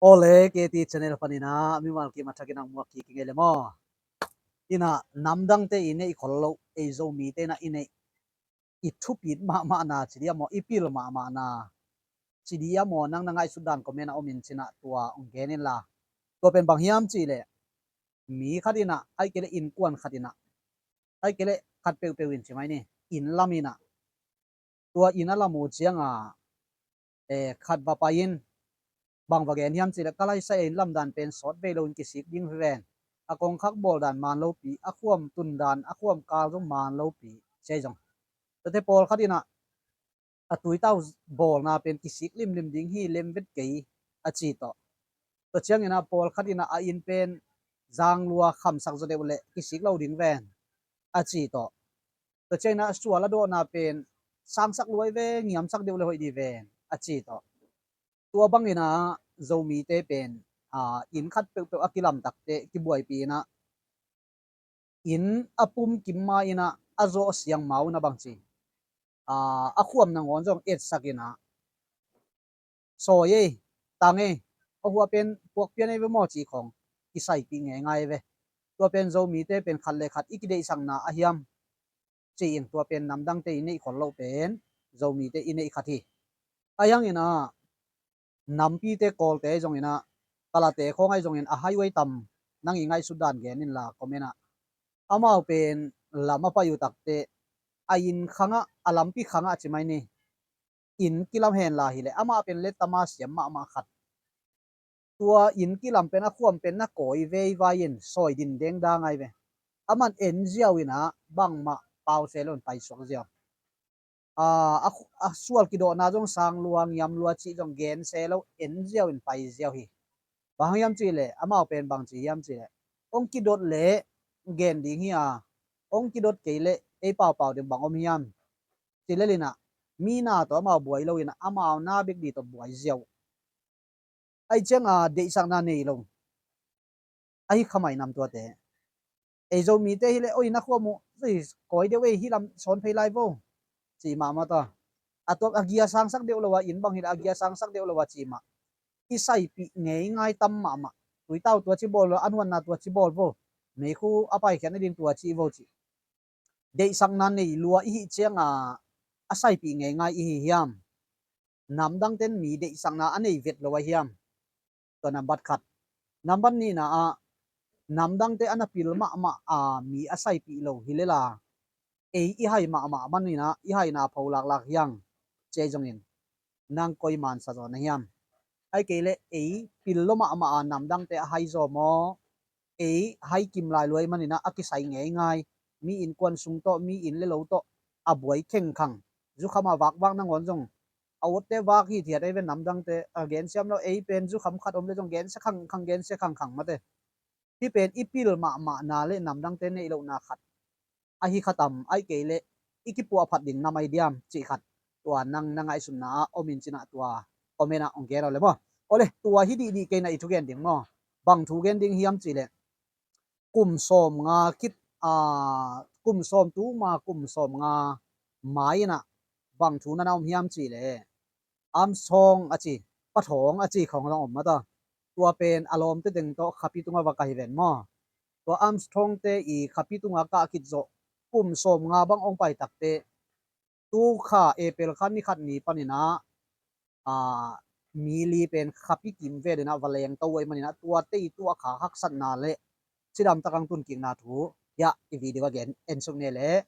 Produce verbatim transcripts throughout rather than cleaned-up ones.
Awle, K T channel panin ah mimal kim a thakin ang muak kik ing ei le maw? Inah namdangte i neih khol loh, ei Zomite inah i neih, i thupit mahmahna ci dih a maw, i pil mahmahna ci dih a maw, nang na ngaihsut dan comment ah om in ci-in ah tua hong gen inla. Tua pen bang hiam cihleh, mi khat inah, ahih kei leh innkuan khat inah, ahih kei leh khat peuhpeuh in ci mai ni, inn lam inah, tua inn a lam uh ciangah, eh, khat va pai in, bang va gen hiam cihleh, ka laisa inn lam dan pen sawt vei loin kisik ding hi ven. A kongkhak bawl dan man lopi, a khuam tun dan, a khuam kal zong man lopi, ci ahi zong. Tuate pawlkhat inah, a tuitau bawlna pen kisik limlim ding hi, lem vet kei, a ci tawh. Tua ciang inah pawlkhat inah a inn pen zanglua khamsak zaw deuh leh kisik lo ding ven, a ci tawh. Tua ciang inah sual a dawhna pen sangsak luai ve, ngiamsak deuh le hoih dih ven, a ci tawh. Tua bang inah Zomite pen, ah, inn khat peuhpeuh a kilamtakte kibuaipih inah, inn a pum kim ma inah, a zawh siang ma un a bang ci, ah, a khuam nangawn zong etsak inah, sawi ei, tang ei, a hua pen puak pian ei ve maw ci khong kisaipih ngeingai ve. Tua pen Zomite pen khat le khat i kideihsakna a hiam ci-in, tua pen namdangte i neih khol loh pen Zomite i neih khat hi. A hiang inah nampite kawlte zong inah, kalate khawng ahi zongin a highway tam, nang i ngaihsut dan gen inla comment ah. Amau pen lam a pai uh takte, a inn khangah, a lampi khangah ci mai ni, inn kilam henla hileh, amah pen lettama siam mahmah khat. Tua inn kilam pen a khuam pen na kawi veivai in sawi din dengdang ai ve. Aman en ziau inah bangmah pause lo in paisuak ziau. A, a, a sual kidawhna zong sang lua, ngiam lua cih zong gense lo, en ziau in pai ziau hi. Bang hang hiam cihleh, amau pen bang ci hiam cihleh, hong kidot leh gen ding hi a, hong kidot kei leh ei paupau ding bang om hiam? Ci lel inah, mi na tawh amau buai lo inah, amau na bek dih tawh buai ziau. Ahi cianga deihsakna nei lo. Ahi khamai nam tuate. Ei Zomite hileh, oi, na khuam uh, oi, kawi deuh ei, hih lam sawn phei lai vo, ci mahmah ta. A tua a gia sangsak deuh lo a, inn bang hileh a gia sangsak deuh lo a ci mah. I saipih ngeingai tam mahmah. Tuitau tua ci bawl lo, an huanna tua ci bawl vo. Meikhu a paikhiatna ding tua ci vo ci. Deihsakna nei lua i hih cianga a saipih ngeingai i hi hiam? Namdangten mi deihsakna a nei vet lo a hiam? Tua nambat khat. Nambat nihna ah, namdangte a na pil mahmah a mi a saipih lo hi lela, ei i hai mahmah maninah i haina pho laklak hiang, ci ahi zongin nang koi mansa zaw na hiam? Ahi kei leh ei pil lo mahmah a namdangte a hai zaw maw? Ei hai kim lai luai maninah a kisai ngeingai, mi innkuan sung tawh, mi inn le lo tawh a buai khengkhang, zukham a vakvak nangawn zong a utte vak hithiat ei ve. Namdangte a gensiam lo, ei pen zukham khat om le zong gensia khangkhang, gensia khangkhang mate. Hih pen i pil mahmahna le namdangte neih lohna khat ahi khatam, ahi kei leh i kipuahphat ding nam ahi diam cih khat, tua nang na ngaihsutna ah om in cinah tua comment ah hong gen aw le maw. Awle, tua hi dihdih kei na i thugen ding maw? Bang thu gen ding hiam cihleh, kum sawm nga khit, aa, kum sawm tu ma, kum sawm nga mai inah bang thu na na om hiam cihleh, Armstrong a ci, Pathawng a ci khawng zong om mata. Tua pen a lawmte teng tawh khapi tungah va kai hi ven maw? Tua Armstrong te i khapi tungah kah khit zawh kum sawm nga bang hong pai takte, tu kha April kha ni khat ni paninah, aa, mi li pen khapi kim velinah va lengto uh ahih maninah, tuate i tuah kha haksatna le cidamtak ang tunkikna thu hiah i video a gen en suk ni le.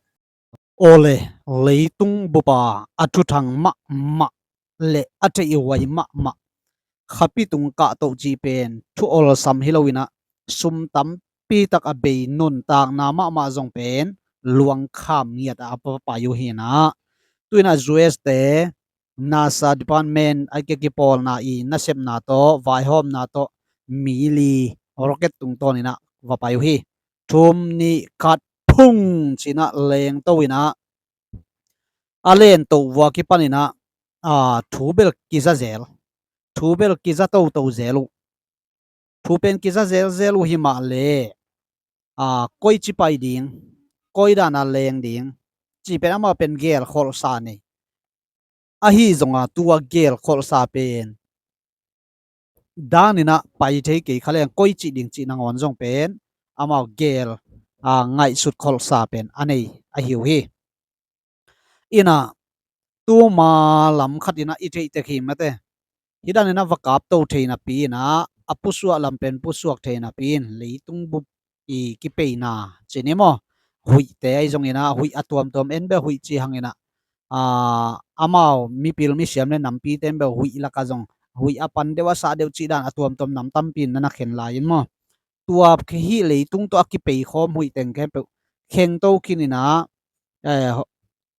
Awle, leitung bupa a thuthang mahmah le a theihhuai mahmah, khapi tung kahtoh cih pen thu awlsam hi loinah, sum tampitak a bei, nuntakna mahmah zong pen luangkham ngiat a va pai uh hinah. Tuinah U S te NASA department a kipawlna i nasepna tawh, vaihawmna tawh, mi li rocket tungtawninah va pai uh hi. Thum, nih, khat, phung cinah lengto inah a lento vua kipaninah, aa, thu bel kiza zel, thu bel kiza toto zel uh. Thu pen kiza zelzel uh himah le, aa, koi ci pai ding, koi dana leng ding cih pen amah pen gelkholhsa nei. Ahi zonga tua gelkholhsa pen daninah pai thei kei kha leng koi cih ding cih nangawn zong pen amau gel, a, ngaihsut kholhsa pen a nei ahi uh hi. Inah tuma lam khat inah i theih tek hi mate. Hih daninah va kapto thei napi inah a pusuak lam pen pusuak thei napi in leitung bup i kipeina cih ni maw? Huihte ahi zong inah huih a tuamtuam en beuh huih cih hang inah, a, amau mipil misiam le nampite en beuh huih lakah zong huih a pan deuh a sah deuh cih dan a tuamtuam nam tampi in na na khen lai in maw? Tua hih leitung tawh a kipei khawm huih teng khempeuh khengto khin inah, eh,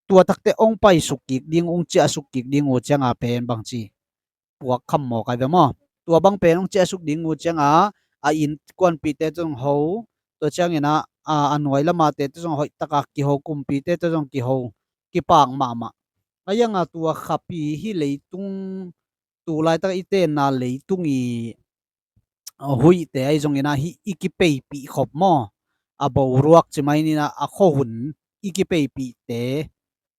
tua takte ong paisuk kik ding, ong ciahsuk kik ding uh cianga pen bangci puak kham maw kai ve maw? Tua bang pen ong ciahsuk ding uh cianga a innkuanpihte tawh zong ho, tua cianginah a, a nuai lamate tawh zong hoih taka kiho, kumpite tawh zong kiho, kipak mahmah. A ianga tua khapi hih leitung tu laitak i tenna leitung i huihte ahi zongin ah hih i kipeipih khop maw? A boruak ci mai ni a, a khuahun i kipeipihte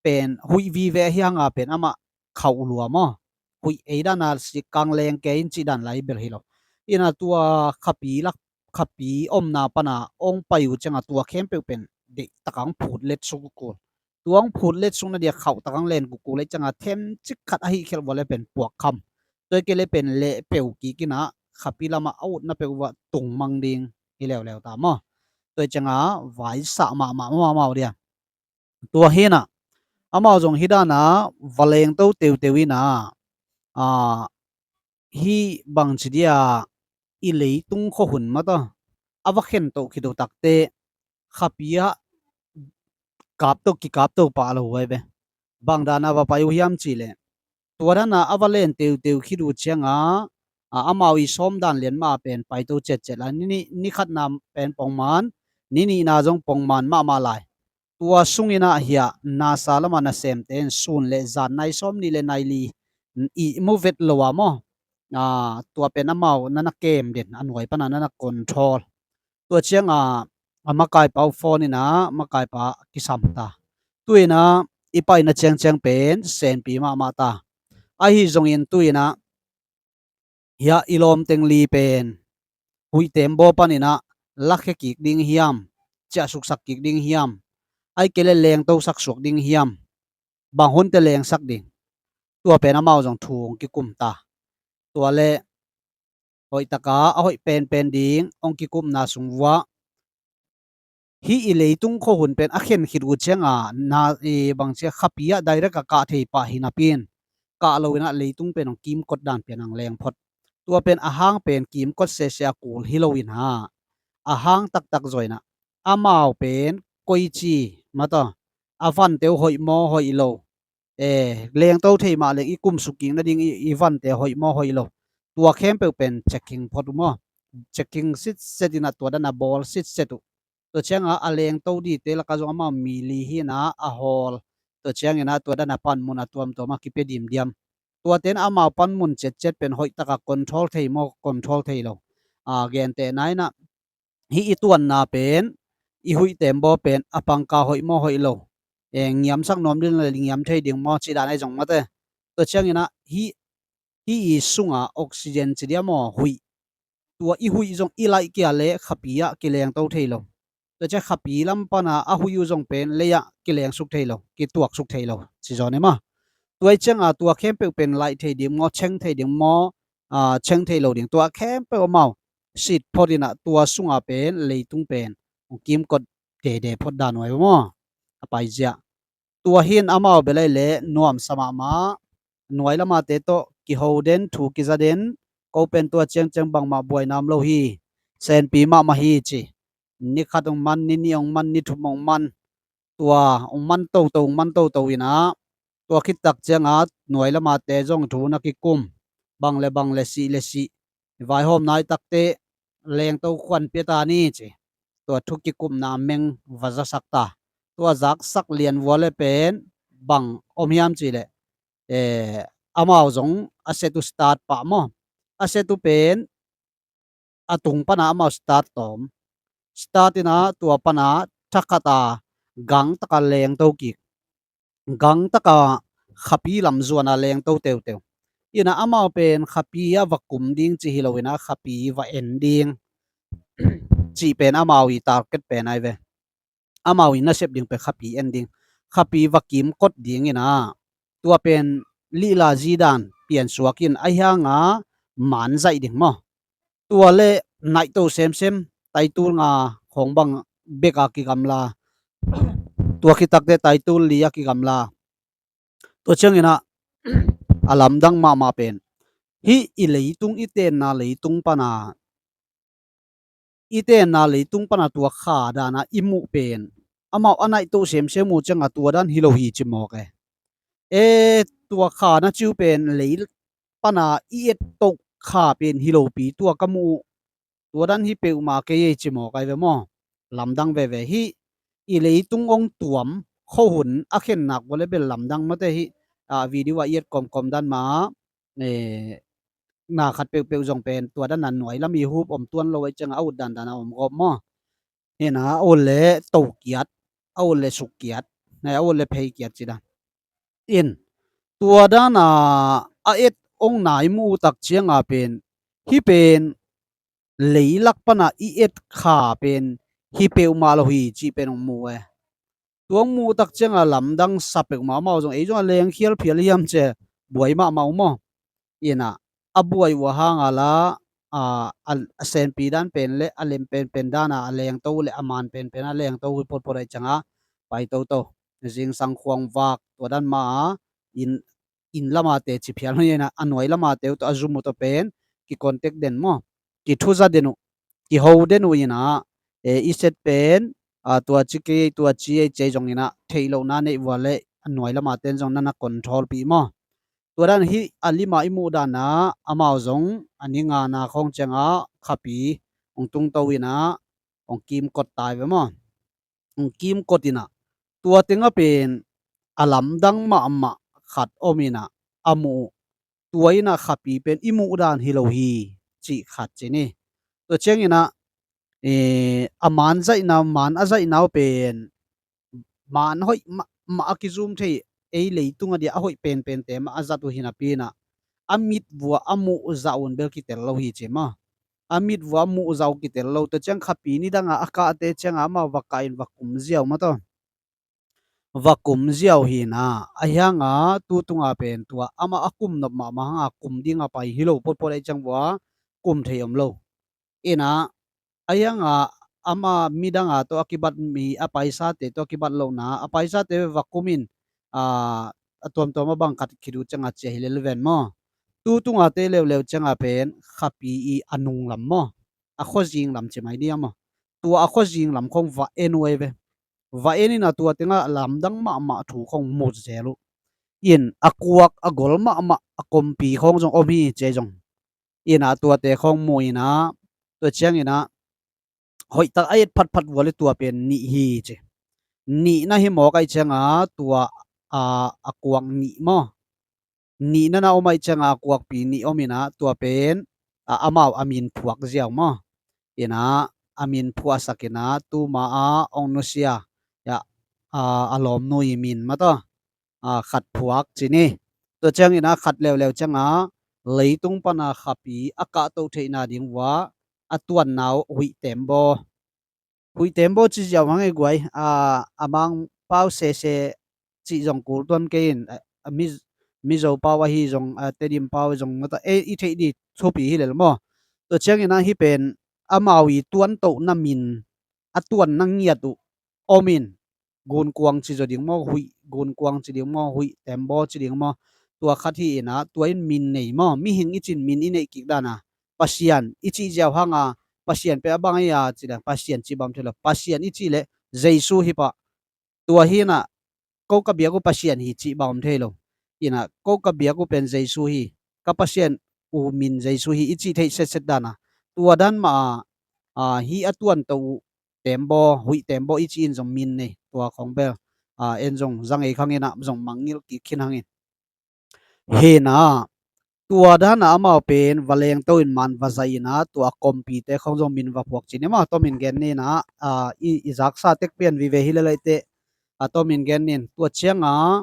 pen huih vive ahi hanga pen amah khauh lua maw? Huih ei dana sikkang leng kei in cih dan lai bel hi lo. Ina tua khapi lak, khapi omna pana ong pai uh cianga tua khempeuh pen deih taka ong phut let suk uh kul. Tua ong phut let sukna dia khauh taka ong len kukul leh cianga themcik khat ahi khelh vua le pen puak kham. Tua i kei le pen leh peu kik ina khapi lama a utna peuh vua tung mang ding hi leuleu ta maw? Tua i cianga vaisah mahmah mahmah uh dia. Tua hina amau zong hi dana va lengto teuteu ina, a, hih bangci dia i leitung khuahun mata a va khen toh khit uh takte khapi ah kapto kikapto pah lo huai ve. Bang dana va pai uh hiam cihleh tua dana a va len teuteu khit uh cianga, a, amau i sawm dan lian mah pen paito cetcet lai. Ni, ni khatna pen pongman, ni nihna zong pongman mahmah lai. Tua sungin ah hiah nasa lama nasemte in sun le zan nai sawm nih le nai li i mu vet lo a maw? A, tua pen amau nana kem den, a nuai pana nana control. Tua cianga a makaipa uh phone ina makaipa kisam ta. Tuina i paina ciangciang pen senpi mahmah ta. Ahi zongin tuina hiah i lawmteng li pen huihtembaw paninah lakhia kik ding hiam, ciahsuksak kik ding hiam, ai kei le lengtosak suak ding hiam, bang hunte lengsak ding? Tua pen amau zong thu hong kikum ta. Tua le hoihtaka a hoih penpen ding hong kikumna sung vua hih i leitung khuahun pen a khen khit uh cianga na, i bangcia khapi ah direct a kah thei pah hi napi in kah loinah leitung pen hong kimkot dan pian ang leng phot. Tua pen a hang pen kimkot sese a kul hi loin ha, a hang taktak zaw inah amau pen koici mata a vante uh hoih maw hoih lo, e, lengto thei mah leng i kumsuk kik nading i, i vante hoih maw hoih lo, tua khempeuh pen checking phot uh maw? Checking sitset inah tua dana bawl sitset uh. Tua cianga a lengto dite laka zong amau mi li hina a hawl. Tua ciangina tua dana panmun a tuamtuama kipia dimdiam. Tuate in amau panmun cetcet pen hoihtaka control thei maw control thei lo, a, gentehna inah hih i tuanna pen i huihtembaw pen a pangka hoih maw hoih lo, e, ngiamsak nuam ding le ngiam thei ding maw cih dan ahi zong mate. Tua cianginah hih, hih i sunga oxygen ci dia maw huih, tua i huih zong i laih kia le khapi ah kilengto thei lo. Tua cia khapi lam pana a huih uh zong pen lei ah kilengsuk thei lo, kituaksuk thei lo ci zaw ni maw? Tua i cianga tua khempeuh pen laih thei ding maw, cheng thei ding maw, a, cheng thei lo ding, tua khempeuh amau sit phot inah tua sunga pen leitung pen hong kimkot dede phot dan uh ahi maw? A paizia tua hin amau belai le nuamsa mahmah, nuai lamate tawh kiho den, thu kiza den, ko pen tua ciangciang bangmah buaina om lo hi, senpi mahmah hi ci. Ni khat hong man, ni nih hong man, ni thum hong man, tua hong man toto, hong man toto inah tua khittak cianga nuai lamate zong thu na kikum, bang le bang le sih le sih, vaihawm nai takte lengto khuan pia ta ni ci. Tua thu kikupna a meng va zasak ta. Tua zaksak lian vua le pen bang om hiam cihleh, e, amau zong a set uh start pah maw? A set uh pen a tung pana amau start tawm. Start ina tua pana thakhat a gang taka lengto kik, gang taka khapi lam zuana lengto teuteu. Ina amau pen khapi a va kum ding ci hi lo ina khapi va en ding cih pen amau i target pen ai ve. Amau i nasep ding pen khapi en ding, khapi va kimkot ding ina tua pen lihla zidan piansuak in a hianga man zaih ding maw? Tua le naihto semsem taitul nga khong bang bek a kigamla, tua khitakte taitul li a kigamla. Tua ciangina a lamdang mahmah pen hih i leitung i tenna leitung pana i tenna leitung pana tua kha dana i muh pen amau a naihto semsem uh cianga tua dan hi lo hi ci mawk e. E tua kha na ciu pen lei pana i et toh kha pen hi lopi tua ka muh uh. Tua dan hi peuhmah kei ei ci mawk ai ve maw? Lamdang veve hi. I leitung ong tuam khohun a khennak vua le bel lamdang mate hi. A video a i et komkom dan ma na khat peuhpeuh zong pen tua dana nuai lam i hup om tuan lo ai cianga a ut dandana om gawp maw? Hina a ut le tokiat, a ut le sukkiat, na a ut le pheikiat ci dan. In tua dana a et ong nai mu utak cianga pen hi pen leilak pana i et kha pen hi peuhmah lo hi cih pen ong mu e. Tuang muhtak cianga lamdang sa peuhmah mah uh zong ei zong a lengkhial phial hiam cia buai mahmah uh maw? Ina a buai uh a hanga la a, a, a senpi dan pen le a lem penpen dana a lengto uh le a man penpen a lengto uh hi potpot aih cianga pai toto. Zingsang khuang vak tua dan ma a in, in lama te ci phial hon ina a nuai lama te uh tawh a zum uh tawh pen ki contact den maw? Ki thuza den uh, ki ho den uh ina e i set pen a tua ci kei tua ci ei cei zong ina theih lohna neih vua le a nuai lama ten zong nana control pi maw? Tua dan hi a lima i muh dana amau zong a ni ngana khawng cianga khapi ong tungto ina ong kimkot tai ve maw? Ong kimkot ina tua tenga pen a lamdang mahmah khat om ina a muh tua ina khapi pen i muh dan hi lo hi cih khat ci ni. Tua ciangina a man zaihna man a zaihna uh pen man hoih mahmah a kizum thei ei leitung a dia a hoih penpente mah a zat uh hinapi ina a mit vua a muh zah un bel kitel lo hi ci maw? A mit vua a muh zah uh kitel lo tua ciang khapi ni danga a kahte cianga amau va kah in va kum ziau maw taw? Va kum ziau hina a hianga tu tunga pen tua amah a kum nop mahmah hanga kum dinga pai hi lo potpot aih ciang vua kum thei om lo. Ina a hianga ama midanga tawh a kibat mi a paisate tawh a kibat lohna a paisate va kumin a tuamtuam a bang khat khit uh cianga cia hi lel ven maw? Tu tunga te leuleu cianga pen khapi i a nung lam maw? A khuazing lam ci mai dia maw? Tua a khuazing lam khong va en uh ei ve. Va en ina tua tenga lamdang mahmah thu khong mut zel uh. In a kuak a gol mahmah a kompi khong zong om hi cei zong. Ina tuate khong mu ina tua ciangina hoihtak a et phatphat vua le tua pen nih hi ci. Nihna hi mawk aih cianga tua a kuak nih maw? Nihna na om aih cianga a kuakpi nih om ina tua pen a amau a min phuak ziau maw? Ina a min phuahsak ina tuma a ong nusia a lawmnu i min mata khat phuak ci ni. Tua ciangina khat leuleu cianga leitung pana khapi a kahto theihna ding vua a tuanna uh huih tembaw. Huih tembaw ci ziau hang ei guai a mang pau sese cih zong kul tuan kei in a Mizo pau ahi zong a Tedim pau zong mata ei i theih di thupi hi lel maw? Tua ciangina hi pen amau i tuantohna min a tuanna ngiat uh om in gunkuang ci zaw ding maw, huih gunkuang ci ding maw, huih tembaw ci ding maw? Tua khat hi ina tua in min nei maw? Mihing i cin min i neih kik dana Pasian i cih ziau hanga Pasian pe a bang ei a ci dan Pasian cih bang om thei lo. Pasian i cih le Jesu hi pah. Tua hi ina ko ka biak uh Pasian hi cih bang om thei lo. Ina ko ka biak uh pen Jesu hi, ka Pasian uh min Jesu hi i cih theih setset dana tua dan mah a hi a tuanto uh tembaw huih tembaw i cih in zong min nei tua khong bel en zong zangei khang ina zong mangngilh kik khin hangin. Hina tua dana amau pen va lengto in man va zaih ina tua a kompite khong zong min va phuak ci ni maw? Tomin gen ni ina i zaksa tek pian vive hi lelaite a tomin gen nin tua cianga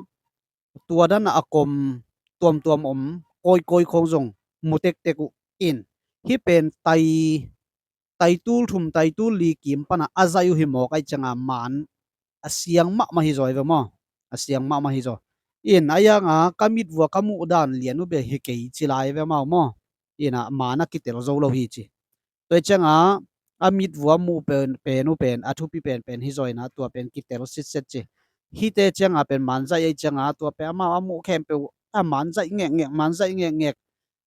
tua dana a kom tuamtuam om kawikawi khawng zong mu tektek uh in, hih pen tai, taitul thum taitul li kim pana a zaih uh hi mawk ahih cianga man a siang mahmah hi zaw hi ve maw? A siang mahmah hi zaw. In a ianga ka mitvua ka muh dan lian uh bia hi kei ci lai ve amau maw? Ina man a kitel zo lo hi ci. Tua hi cianga a mitvua muh pen, pen uh pen a thupi penpen hi zaw ina tua pen kitel sitset ci. Hihte cianga pen man zaih ahih cianga tua pen amau a muh khempeuh a man zaih ngekngek, man zaih ngekngek.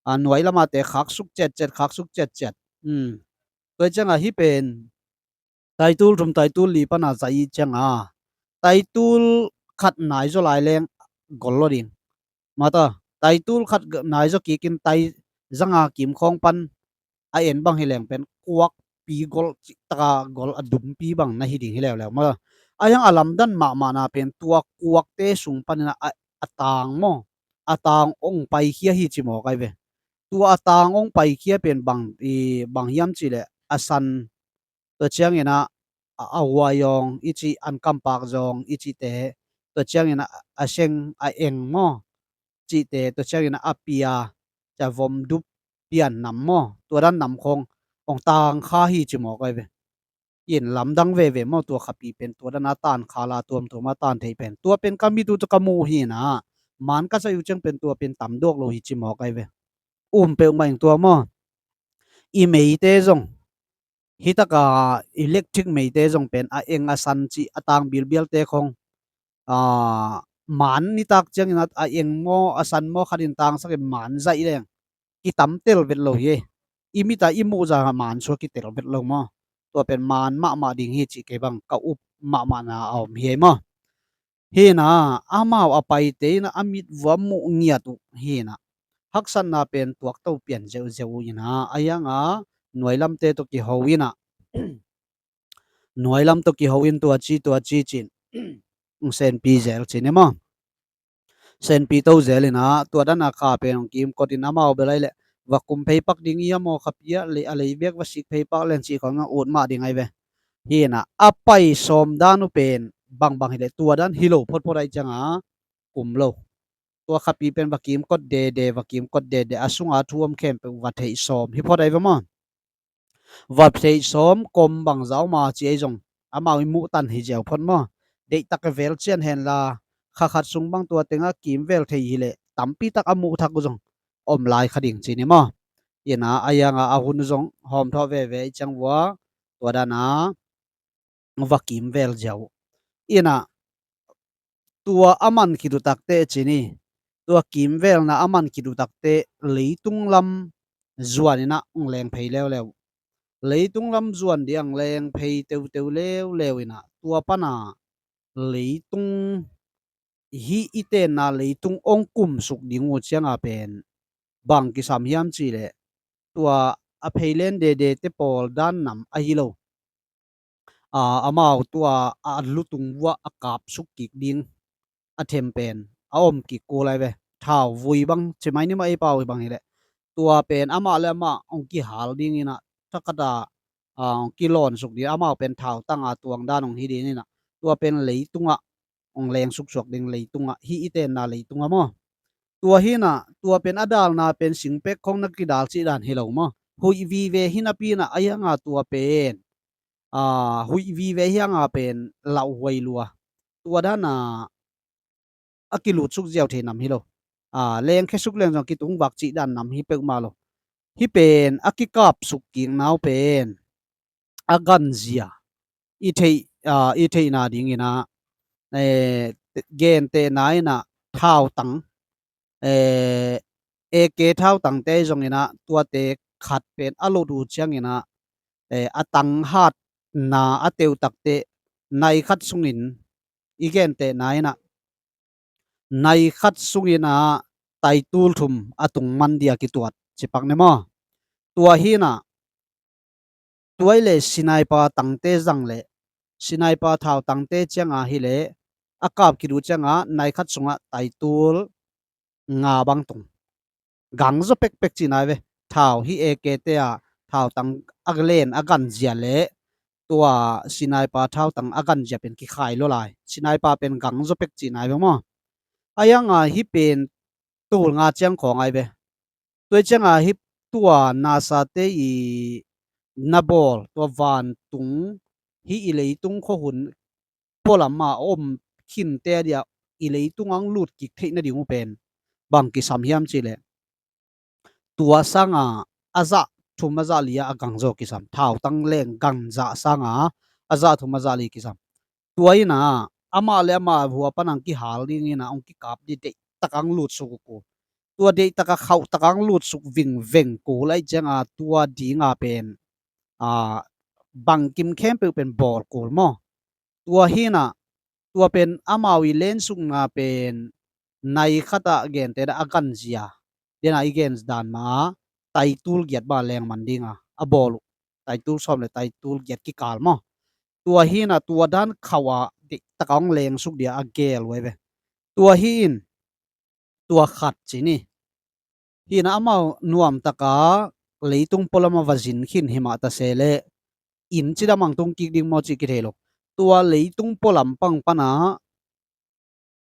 A nuai lamate khaksuk ciatciat, khaksuk ciatciat. Tua hi cianga hih pen taitul thum taitul li pana zaih cianga taitul khat nai zaw lai leng gol lo ding. Mata taitul khat nai zaw kikin tai zanga kim khawng pan a en bang hi leng pen kuakpi gol, taka gol a dumpi bang na hi ding hi leuleu. Mata a hiang a lamdan mahmahna pen tua kuakte sung panin a, a tang maw? A tang ong paikhia hi ci mawk ai ve. Tua a tang ong paikhia pen bang, i, bang hiam cihleh a san, tua ciangin a, a, a huai zawng i cih, an kampak zawng i cihte, tua ciangin a, a seng a eng maw cihte, tua ciangin a pia, ca vom dup pian nam maw, tua dan nam khawng ong tang kha hi ci mawk ai ve. In lamdang veve maw, tua khapi pen tua dana tan khala tuamtuama tan thei pen tua pen ka mit uh tawh ka muh hi na, man ka zaih uh ciang pen tua pen tam duak lo hi ci mawk ai ve. Um peuhmah ing tua maw? I meite zong, hitaka electric meite zong pen a eng a san cih a tang bilbialte khawng, a, man nitak ciangin a eng maw a san maw khatin tangsakin man zaih leng kitamtel vet lo hi. I mita i muh zah man sua kitel vet lo maw? Tua pen man mahmah ding hi cih kei bang ka up mahmahna a om hi ei maw? Hina amau a paite ina a mitvua muh ngiat uh hina haksatna pen tuakto pian zeuhzeuh uh ina a hianga nuailamte tawh kiho ina nuailam tawh kiho in tua ci tua ci cin senpi zel cin i maw? Senpi to zel ina tua dana kha pen hong kimkot in amau bel ai leh va kum pheipak ding i a maw khapi a lei, a lei bek va sik pheipak len cih khawng a ut mah ding ai ve. Hina a pai sawm dan uh pen bangbang hileh tua dan hi lo photphot ai cianga kum lo. Tua khapi pen va kimkot dede, va kimkot dede, a sunga thu om khempeuh va theih sawm hi phot ai ve maw? Va theih sawm kom bangza om a ci ei zong amau i muhtan hi ziau phot maw? Deihtak vel cian henla kha khat sung bang tua tenga kimvel thei hileh tampitak a muhthak uh zong om lai kha ding cin i maw? Ina a hianga a hun uh zong hawmthawh veve i ciang vua tua dana va kimvel ziau. Ina tua a man khit uh takte cin i tua kimvelna a man khit uh takte leitung lam zuan ina ong leng phei leuleu. Leitung lam zuan ding ang leng phei teuteu leuleu ina tua pana leitung hih i tenna leitung ong kumsuk ding uh cianga pen bang kisam hiam cihleh tua a pheilen dedete pawl dan nam ahi lo. A, amau tua a lutung vua a kapsuk kik ding a them pen a om kik kul ai ve. Thau vui bang cimai ni mah ei pau bang hileh tua pen amah le amah ong kihal ding ina thakata, a, ong kilawnsuk ding amau pen thau tanga tuang dan ong hi ding ina tua pen leitungah ong leng suksuak ding leitungah hih i tenna leitungah maw? Tua hina tua pen a dalna pen singpek khong na kidal cih dan hi lo maw? Huih vive hinapi ina a hianga tua pen, a, huih vive hianga pen lauhuai lua tua dana a kilutsuk ziau thei nam hi lo. A, lengkhesuk leng zong kitungvak cih dan nam hi peuhmah lo. Hih pen a kikapsuk kiknau pen a ganzia i theih, a, i theihna dingina, e, gentehna ina thautang, e, eke thautangte zongina tuate khat pen a lot uh ciangina, e, a tanghatna a teutakte nai khat sungin i gentehna ina nai khat sungina taitul thum a tung man dia kituat cipak ne maw? Tua hina tuai le sinaipa tangte zang le sinaipa thau tangte cianga hileh a kap kidu cianga nai khat sungah taitul nga bang tung. Gangzaw pekpek cihna ve. Thau hi ekete a thautang a len a ganzia le tua sinaipa thautang a ganzia pen kikhai lua lai. Sinaipa pen gangzaw pek cihna ve maw? A hianga hih pen tul nga ciang khawng ai ve. Tua cianga hih tua nasate i na bawl, tua vantung, hih i leitung khuahun pualam a om khinte a dia i leitung ang lut kik theih nading uh pen bang kisam hiam cihleh, tua sanga a zah thum a zah li a a gang zaw kisam, thautang leng gang zah sanga a zah thum a zah li kisam. Tua ina amah le amah hua panang kihal ding ina hong kikap di deihtak ang lutsuk uh kul. Tua deihtak a khauhtak ang lutsuk vingveng kul aih cianga tua dinga pen a bangkim khempeuh pen bawl kul maw? Tua hina tua pen amau i lensukna pen nai khata gente da a ganzia dena i gen dan ma a taitul giat ba leng man dinga a bawl uh, taitul sawm le taitul giat kikal maw? Tua hina tua dan khauh a deihtak a hong lengsuk dia a gel uh ahi ve. Tua hi in tua khat ci ni. Hina amau nuamtaka leitung pualam a va zin khin himah tase le inn cidam ang tung kik ding maw cih kithei lo. Tua leitung pualam pang pana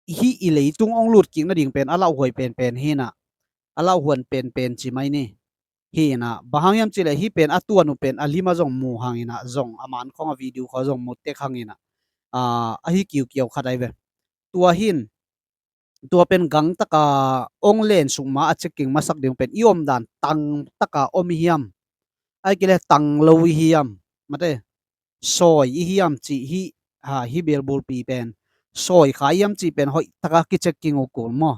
hih i leitung hong lut kik nading pen a lauhuai penpen hina a lauhuan penpen ci mai ni. Hina bang hang hiam cihleh hih pen a tuan uh pen a lima zong mu hangina zong a man khong a video kho zong mu tek hangina a hi kiukiau khat ahi ve. Tua hin tua pen gangtaka hong lensuk ma a checking masak ding pen i omdan tangtaka om i hiam, ai kile tang lo i hiam, mate sawi i hiam cih hi. Ha, hi belbulpi pen sawi kha i hiam cih pen hoihtaka kichecking uh kul maw?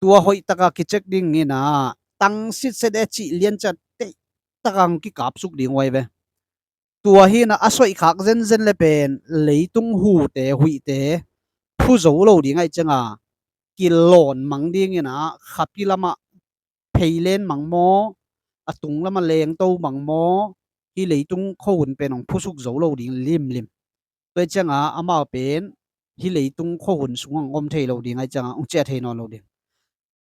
Tua hoihtaka kichek ding ina tang sitset e cih liancia teihtaka hong kikapsuk ding uh ahi ve. Tua hina a soihkhak zenzen le pen leitung hute huihte phu zo lo ding aih cianga kilawn mang dingina khapi lamah pheilen mang maw, a tung lamah lengto mang maw, hi leitung khuahun pen hong phusuk zo lo ding limlim. Tua cianga amau pen hi leitung khuahun sungah hong om thei lo ding aih cianga hong ciah thei nawn lo ding.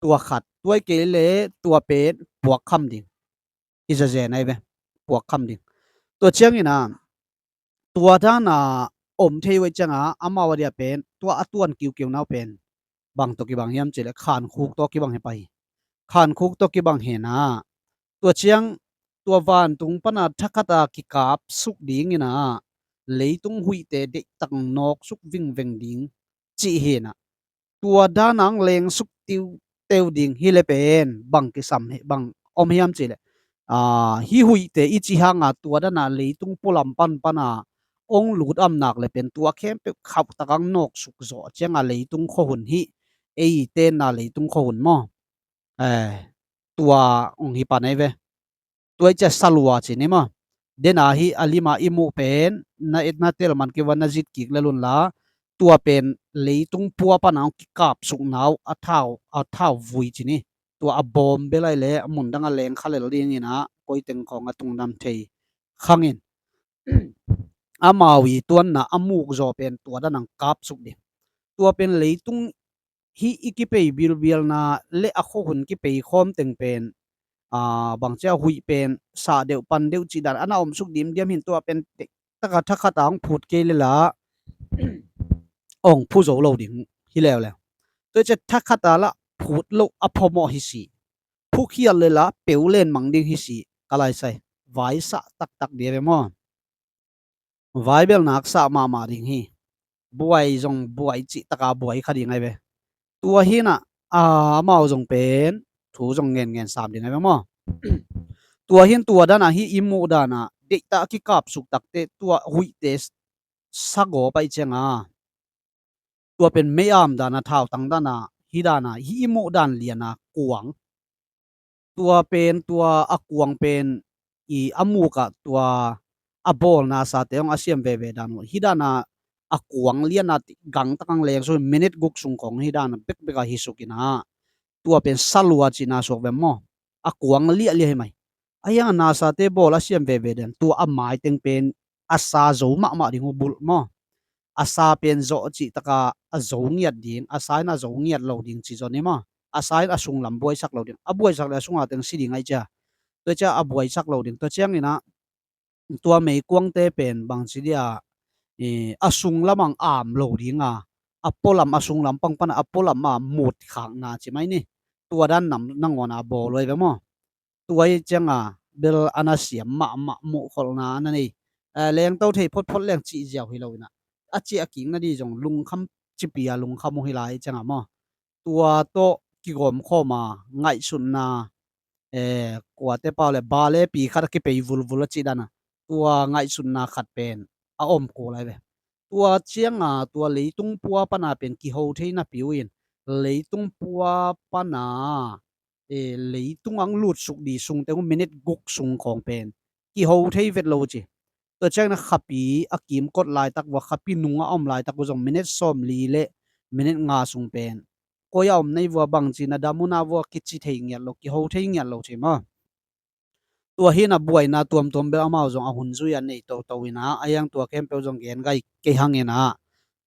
Tua khat tuai kei le tua pen puakkham ding. I zazen ahi ve, puakkham ding. Tua ciangina tua dana om thei uh aih cianga amau a dia pen tua a tuan kiukiu nau pen bang tawh kibang hiam cihleh khankhuk tawh kibang hi pai hi. Khankhuk tawh kibang hina tua ciang tua vantung pana thakhata kikapsuk dingina leitung huihte deihtak nawksuk vingveng ding cih hina tua dana hong lengsuk tiuteu ding hi le pen bang kisam hi bang om hiam cihleh, a, hi huihte i ci hanga tua dana leitung pualam pan pana hong lut amnak le pen tua khempeuh khauhtak ang nawksuk zawh cianga leitung khuahun hi. Ei tenna leitung khuahun maw? Eh, tua hong hi pan ahi ve. Tua i cia salua ci ni maw? Dena hi a lima i muh pen na etna tel man kiva na zit kik le lunla tua pen leitung pua pana hong kikapsuk nau a thau a thau vui ci ni. Tua a bawm belai le a mundang a leng khalel dingina koiteng khawng a tungdam thei khangin amau i tuanna a muk zaw pen tua dana hong kapsuk ding. Tua pen leitung hi i kipei bilbialna le a khuahun kipei khawm teng pen, a, bangcia huih pen sah deuh pan deuh cih dan ana omsuk dimdiam hin tua pen teihtaka thakhata hong phut kei lela hong phu zo lo ding hi leuleu. Tua i cia thakhata lah phut loh a phomawh hi si. Phukhial lela peu len mang ding hi si. Ka laisai vaisah taktak dia ve maw? Vaibel naksa mahmah ding hi. Buai zong buai cihtaka buai kha ding ahi ve. Tua hina, a, amau zong pen thu zong ngenngen sam ding ahi ve maw? Tua hin tua dana hi i muh dana deihtah kikapsuk takte tua huihte sago paih cianga tua pen mei-am dana thautang dana hi dana hi i muh dan liana kuang. Tua pen tua a kuang pen i a mukah tua a bawlna sate hong a siam veve dan uh hi dana a kuang liana gangtak ang leng sung minit guk sung khong hi dana bekbeka hi sukina tua pen salua cina suak ve maw? A kuang liahliah hi mai. A hiang a nasate bawl a siam veve dan tua a maiteng pen a sa zo mahmah ding uh bulh maw? A sa pen zawh cihtaka a zo ngiat ding, a sa in a zo ngiat lo ding ci zaw ni maw? A sa in a sunglam buaisak lo ding, a buaisak le a sunga teng si ding aih cia. Tua cia a buaisak lo ding tua ciangina tua meikuangte pen bangci dia, a sunglam ang am lo dinga a pualam a sunglam pangpana a pualam a mutkhakna ci mai ni. tua dan nam nangawna bawl uh ahi ve maw? Tua i cianga bel a na siam mahmah muhkholhna a na nei. Eh, lengto thei photphot leng cih ziau hi lo ina, a cih a kikna di zong lungkham, cipi a lungkham uh hi lai cianga maw? Tua tawh kigawmkhawm a ngaihsutna, eh, kuate pau le bale pi khat a kipei vulvul a cih dana tua ngaihsutna khat pen a om kul lai ve. Tua cianga tua leitung pua pana pen kiho thei napi uh in, leitung pua pana, eh, leitung ang lutsuk di sung teng uh minit guk sung khawng pen kiho thei vet lo uh ci. Tua ciangin a khapi a kimkot laitak uh a, khapi nung a om laitak uh zong minit sawmli le minit nga sung pen koi a om nei vua bangci na dam uh na vua kici thei ngiat lo, kiho thei ngiat lo ci maw? Tua hi na buaina tuamtuam bel amau zong a hun zui a nei toto ina, a iang tua khempeuh zong gen gai kei hang ina.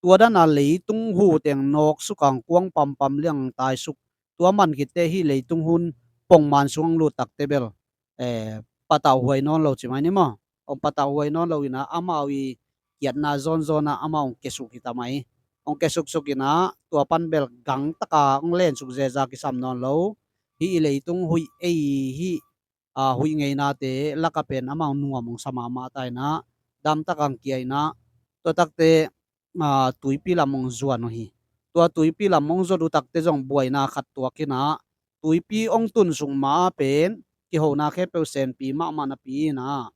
Tua dana leitung hu teng nawk suk ang kuang pampam liang tai suk, tua man khitte hi leitung hun pongman sung ang lut takte bel, eh, patauh huai nawn lo ci mai ni maw? Hong patauh huai nawn lo ina amau i kiatna zawnzawn a amau hong kesuk hi ta mai. Hong kesuksuk ina tua pan bel gang taka hong lensuk zeza kisam nawn lo. Hi i leitung huih ei hi, a, huih ngeinate laka pen amau nuam hong sa mahmah ta ina, damtak ang kia ina, tua takte, a, tuipi lam hong zuan uh hi. Tua tuipi lam hong zuat uh takte zong buaina khat tuak ina, tuipi hong tunsuk ma a pen kihona khempeuh senpi mahmah napi ina,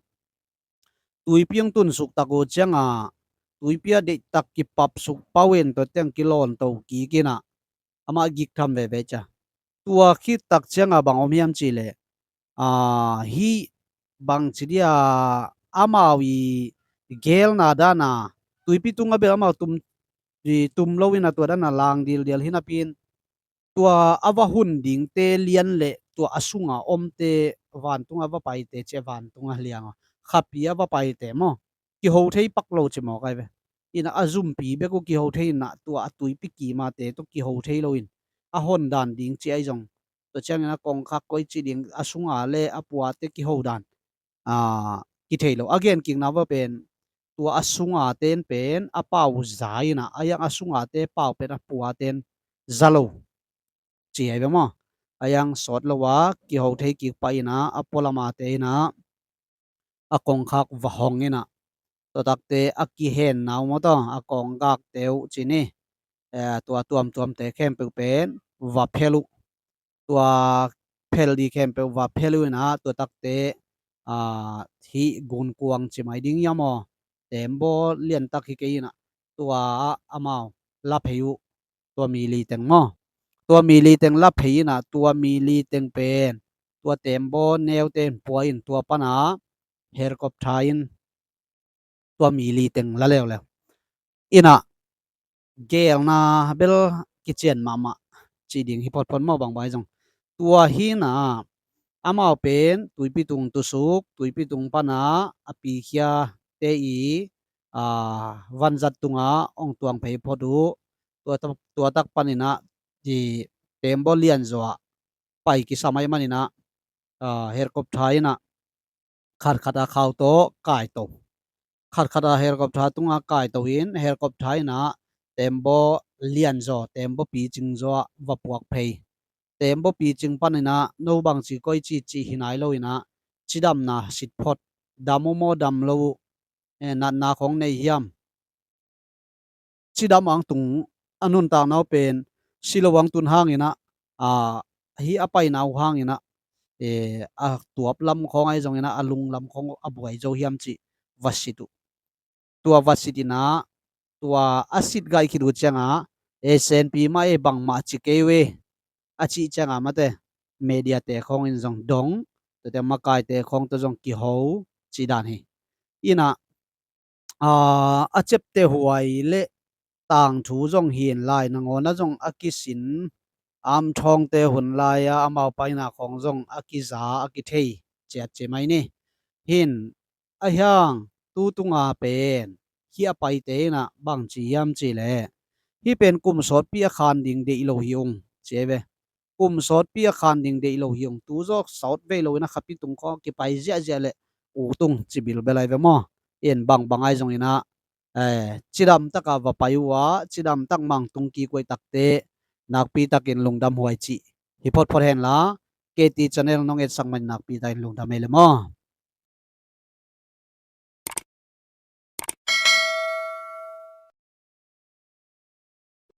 tuipi hong tunsuk tak uh cianga tuipi a deihtak kipapsuk pau in tua teng kilawnto kik ina, amah gik tham veve cia. Tua khit tak cianga bang om hiam cih leh, a, hi bangci dia amau i gelna dana tuipi tunga bel amau tum, i tum lo ina tua dana lang dildial hi napi in, tua a va hun dingte lian le tua a sunga omte vantunga va paite ci a, vantunga lianga khapi a va paite maw, kiho thei pak lo ci mawk ai ve. Ina a zumpi bek uh kiho thei ina tua a tuipi kimate tawh kiho thei lo in a hon dan ding ci ai zong, tua ciangin a kongkhak koi ci ding a sunga le a puate kiho dan, a, kithei lo. A gen kikna va pen tua a sunga ten pen a pau za ina, a iang a sungate pau pen a puaten za lo ci ai ve maw? A iang sawt lo a kiho thei kik pah ina a pualamate ina a kongkhak va hong ina, tua takte a kihenna uh maw taw, a konggakte uh ci ni, eh, tua tuamtuamte khempeuh pen va phel uh. Tua phel di khempeuh va phel uh ina tua takte, a, hih gunkuang ci mai ding hiam aw, tembaw liantak hi kei ina tua ah amau la phei uh. Tua mi li teng maw? Tua mi li teng la phei ina tua mi li teng pen tua tembaw neute in pua in tua pana helicopter in tua mi li teng la leuleu. Ina gelna bel kician mahmah ci ding hi photphot maw bang bai zong. Tua hi ina amau pen tuipi tung tusuk, tuipi tung pana a pikhiate i, a, vanzat tunga hong tuang phei phot uh. Tua tak, tua tak pan ina i tembaw lianzaw ah pai kisam ai man ina, a, helicopter ina khatkhat a khau tawh kaito. Khatkhat a helicopter tunga kaito in helicopter ina tembaw lianzaw, tembaw picing zaw ah va puak phei. Tembaw picing pan ina no bangci koi ci ci hi nai lo ina cidamna sit phot, dam uh maw dam lo uh, eh, natna khong nei hiam, cidam ang tung a nuntakna uh pen si lo ang tun hang ina, a, hi a paina uh hang ina, eh, a tuap lam khong ai zong ina a lung lam khong a buai zo hiam ci va sit uh. Tua va sit ina tua a sit gai khit uh cianga, eh, senpi mah e bangmah ci kei uh e a cih cianga mate mediate khong in zong dong, tuate makaite khong tawh zong kiho ci dan hi. Ina, a, a ciapteh huai le tangthu zong hi in lai, nangawna zong a kisin, amthawngte hun lai-a amau paina khong zong a kiza a kithei ciat ci mai ni. Hin a hiang tu tunga pen hih a paite ina bang ci hiam ci le, hih pen kum sawtpi a khan ding deih lo hi ung ci ei ve. Kum sawtpi a khan ding deih lo hi ung. Tu zawk sawt vei lo ina khapi tung khawng a kipai ziahziah le u tung ci bilbel ai ve maw? In bangbang ai zong ina, eh, cidam taka va pai uh a, cidam tak mang tung kik uh ai takte nakpi takin lungdam huai cih hi photphot hen la, K T channel nong etsak man nakpi takin lungdam ei le maw.